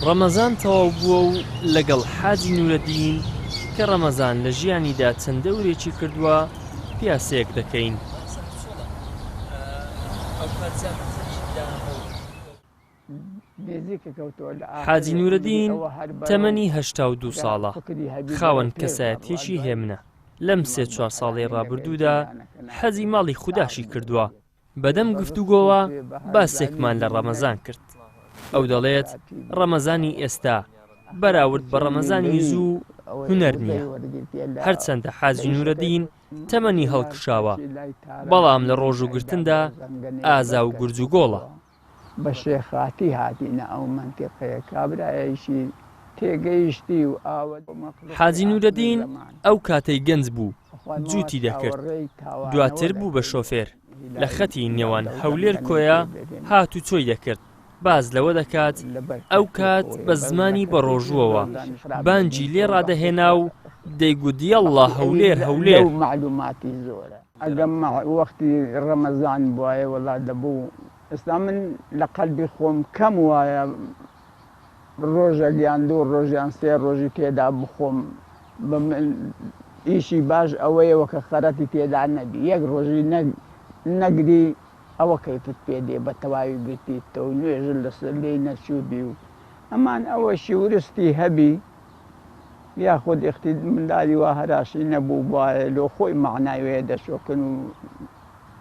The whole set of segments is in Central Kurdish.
ڕەمەزان تەواو بووە و لەگەڵ حاجی نورەدین کە ڕەمەزان لە ژیانیدا چەند دەورێکی کردووە پیاسەیەک دەکەین. حاجی نورەدین تەمەنی 82 ساڵە، خاوەن کەسایەتییەکی هێمنە، لەم سێ چوار ساڵەی ڕابردوودا حەجی ماڵی خوداشی کردووە، بەدەم گفتوگۆوە باسێکمان لە ڕەمەزان کرد، ئەو دەڵێت ڕەمەزانی ئێستا بەراورد بە ڕەمەزانی زوو هونەر نییە، هەرچەندە حاجی نورەدین تەمەنی هەڵکشاوە، بەڵام لە ڕۆژووگرتندا ئازا و گورجوگۆڵە. بە شێخاتی هاتینە ئەو مەنتیقەیە کابرایەکی تێگەیشتی و ئاوە حاجی نورەدین ئەو کاتەی گەنج بوو جووتی دەکرد، دواتر بوو بە شۆفێر، لە خەتی نێوان هەولێر کۆیە هاتوچۆی دەکرد، باس لەوە دەکات ئەو کات بە زمانی بەڕۆژووەوە بانگی لێ ڕادەهێنا و دەیگوت یەڵڵا هەولێر هەولێر. ئەگەم وەختی ڕەمەزان بوایە وەڵا دەبوو ئێستا من لە قەلبی خۆم کەم وایە ڕۆژێک یان دوو ڕۆژ یان سێ ڕۆژی تێدا بخۆم بە من ئیشی باش ئەوەیەوە کە خەرەتی تێدا نەبی یەک ڕۆژی نەگری ئەوە کەیفت پێ دێ بە تەواوی گرتیتەوە و نوێژت لەسەر لێی نەچووبی و ئەمان ئەوەشی ورستی هەبی یاخود ئیختی مندالی وا هەراشی نەبووبایە لۆ خۆی مەعنای وێ دەچۆکن و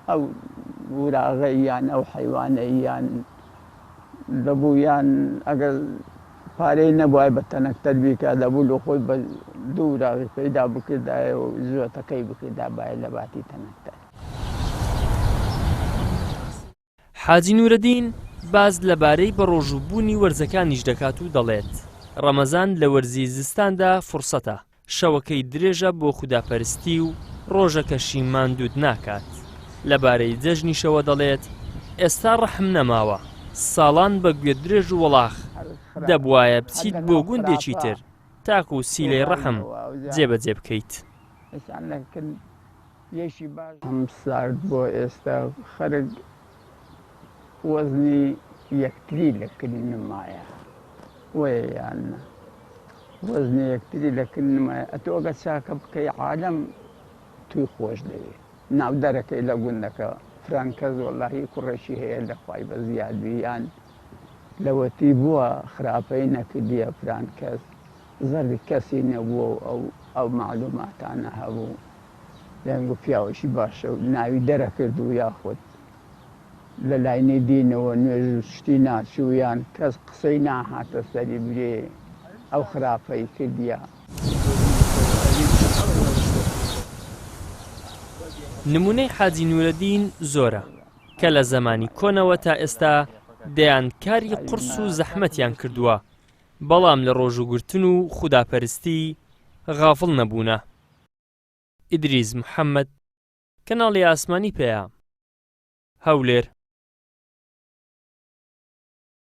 ئەو وراغەی یان ئەو حەیوانەی یان دەبوو یان ئەگەر پارەی نەبوای بە تەنەکتەر بیکا دەبوو لۆ خۆی بە دوو وراغی پەیدا بکردایە و زۆتەکەی بکردابایە لە باتی تەنەکتەر. حاجی نورەدین باس لەبارەی بەڕۆژووبوونی وەرزەکانیش دەکات و دەڵێت، ڕەمەزان لە وەرزی زستاندا فرسەتە، شەوەکەی درێژە بۆ خوداپەرستی و ڕۆژەکەشی ماندووت ناکات. لەبارەی جەژنیشەوە دەڵێت، ئێستا ڕەحم نەماوە، ساڵان بە گوێدرێژ و وەڵاخ دەبوایە بچیت بۆ گوندێکی تر تاکو سیلەی ڕەحم جێبەجێ بکەیت. یەکی باش هەم سارد بۆ ئێستا خەرک وەزنی یەکتری لە کن نمایە وەیە یان نا وەزنی یەکتری لە کن نمایە ئەتۆ ئەگە چاکە بکەی عالەم توی خۆش دەوێ ناو دەرەکەی لە گوندەکە فران کەس وەڵاهی کوڕێکی هەیە لە خوای بە زیاد بی یان لەوەتی بووە خراپەی نەکردیە فران کەس زەردی کەسی نەبووە و ئەو ئەو مەعلوماتانە هەبوو دەنگ و پیاوێکی باشە و ناوی دەرەکرد و یاخود لە لاینەی دینەوە نوێژ و شتی ناچوو یان کەس قسەی ناهاتە سەری برێ ئەو خراپەی کردیە. نمونەی حاجی نورەدین زۆرە کە لە زەمانی کۆنەوە تا ئێستا دەیان کاری قورس و زەحمەتیان کردووە بەڵام لە ڕۆژووگرتن و خوداپەرستی غافڵ نەبوونە. ئیدریس محەمەد، کەناڵی ئاسمانی پەیام، هەولێر.